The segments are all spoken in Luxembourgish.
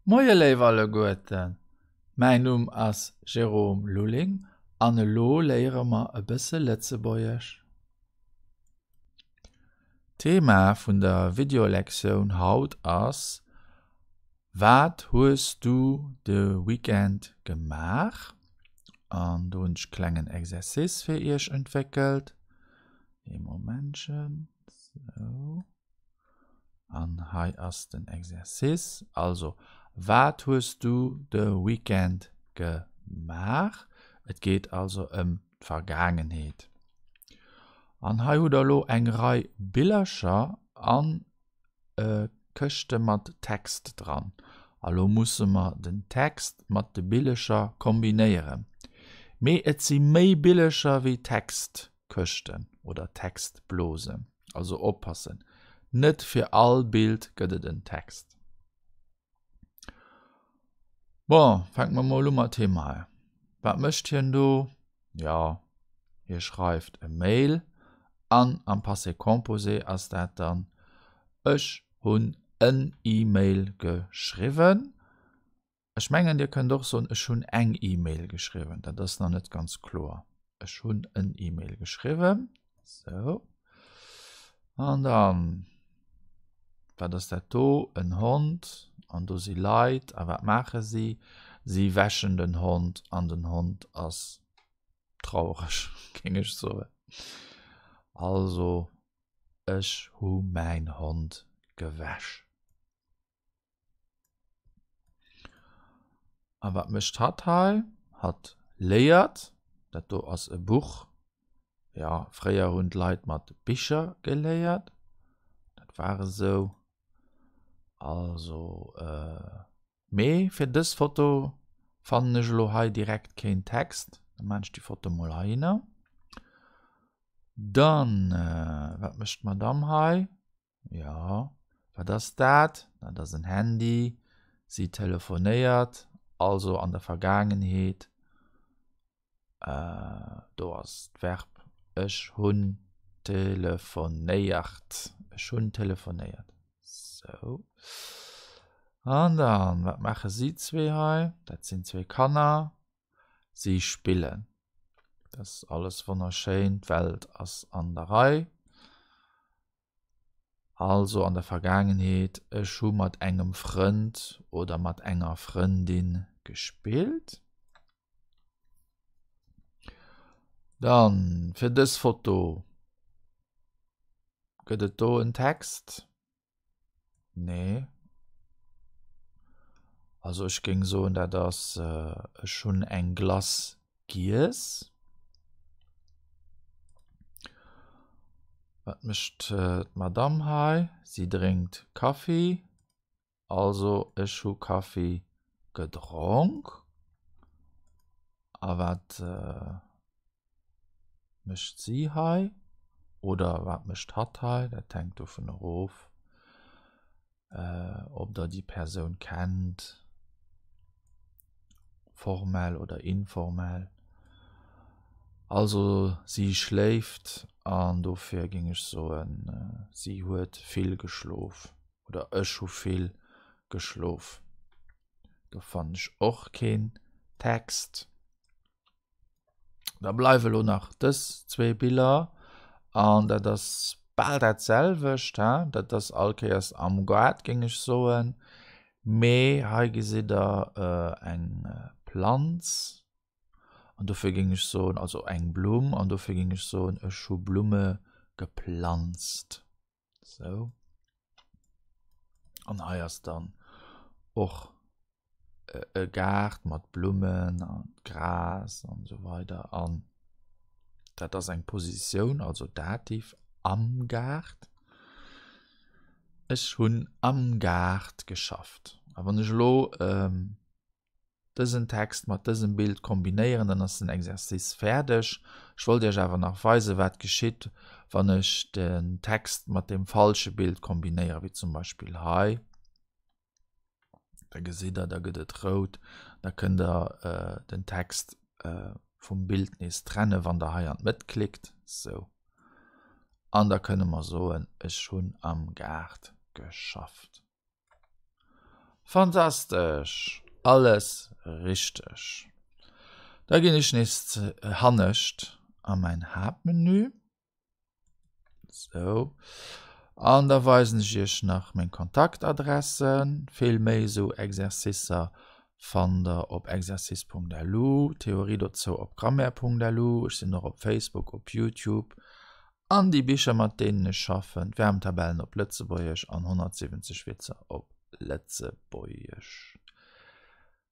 Moie léif alleguerten, mäin Numm ass Jérôme Lulling an elo léiere mer e bësse Lëtzebuergesch. D'Thema vun der Videolektioun haut ass Wat hues du de Weekend gemaach? An do hunn ech klengen Exercice fir iech entwéckelt. Ee Momentchen, sou. An hei ass den Exercice. Also, wat hues du de Weekend gemaach? Et geet also ëm d'Vergaangenheet. An hei hutt der elo eng Rei Billercher an Këschte mat Text dran. A lo musse mer den Text mat de Billecher kombinéieren. Mee et si méi Billecher wéi Textkëschten oder Textblosen. Also oppassen, net fir all Bild gëtt et en Text. Bon, fänke mer mol u mat him hei. Wat mécht hien do? Jo, hie schreift e Mail an am Passé composé ass dat dann, Ech hunn en E-Mail geschriwwen. Ech mengen, Dir kënnt och soen, Ech hunn eng E-Mail geschriwwen. Dat ass nach net ganz kloer. Ech hunn en E-Mail geschriwwen. Sou. An dann, wat ass dat do? En Hond. An do si Leit. A wat maache si? Si wäschen den Hond an den Hond ass traureg, géing ech soen. Also, ech hu mäin Hond gewäsch. A wat mécht hatt hei? Hatt léiert. Dat do ass e Buch. Jo, fréier hunn d'Leit mat Bicher geléiert. Dat war esou. Also, mee fir dës Foto fannen ech elo hei direkt keen Text. Da maan ech déi Foto mol heihinner. Dann, wat mécht d'Madame hei? Jo, wat ass dat? Dat ass en Handy. Si telefonéiert, also an der Vergaangenheet. Do ass d'Verb. Ech hunn telefonéiert. Ech hunn telefonéiert. Sou. An dann, wat maache si zwee hei? Dat sinn zwee Kanner. Si spillen. Dat ass alles wonnerschéin. D'Welt ass an der Rei. Also an der Vergaangenheet, ech hu mat engem Frënd oder mat enger Frëndin gespillt. Dann fir dës Foto gëtt et do en Text. Nee. Also ech géing soen, dat ass ech hunn eng Glace giess. Wat mécht d'Madame hei? Si drénkt Kaffi. Also ech hu Kaffi gedronk. A wat mécht si hei? Oder wat mécht hatt hei? Dat hänkt dovun erof, ob der déi Persoun kennt, formell oder informell. Also si schléift an dofir géing ech soen, si huet vill geschlof oder ech hu vill geschlof. Do fannen ech och keen Text. Da bleiwe lo nach dës zwee Biller an dat ass bal dat selwecht, he? Dat ass all Kéiers am Gaart, géing ech soen. Mee hei gesitt der eng Planz an dofir géing ech soen, also eng Blumm an dofir géing ech soen, ech hu Blumme geplanzt. Sou. An hei ass dann och e Gaart mat Blummen an Gras an esou weider an dat ass eng Positioun, also Dativ am Gaart. Ech hunn am Gaart geschafft. A wann ech elo dësen Text mat dësem Bild kombinéieren, dann ass den Exercice fäerdeg. Ech wollt iech awer nach weisen, wat geschitt, wann ech den Text mat dem falsche Bild kombinéieren, wéi zum Beispill hei. Da gesitt der, da gëtt et rout. Da kënnt der den Text vum Bild nees trennen, wann der hei an d'Mëtt klickt. Sou. An da kënne mer soen, ech hunn am Gaart geschafft. Fantastesch! Alles richteg. Da ginn ech nees hannescht a mäin Haaptmenü. Sou. An da weisen ech iech nach meng Kontaktadressen. Vill méi esou Exercicer fannt der op exercice.lu, Theorie dozou op grammaire.lu. Ech sinn och op Facebook, op Youtube an déi Bicher mat deenen ech schaffen, d'Wärmtabellen op Lëtzebuergesch an 170 Witzer op Lëtzebuergesch.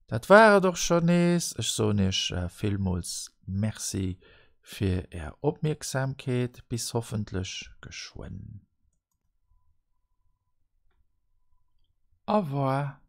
Dat war et och scho nees. Ech soen iech villmools Merci fir är Opmierksamkeet. Bis hoffentlech geschwënn. Au revoir.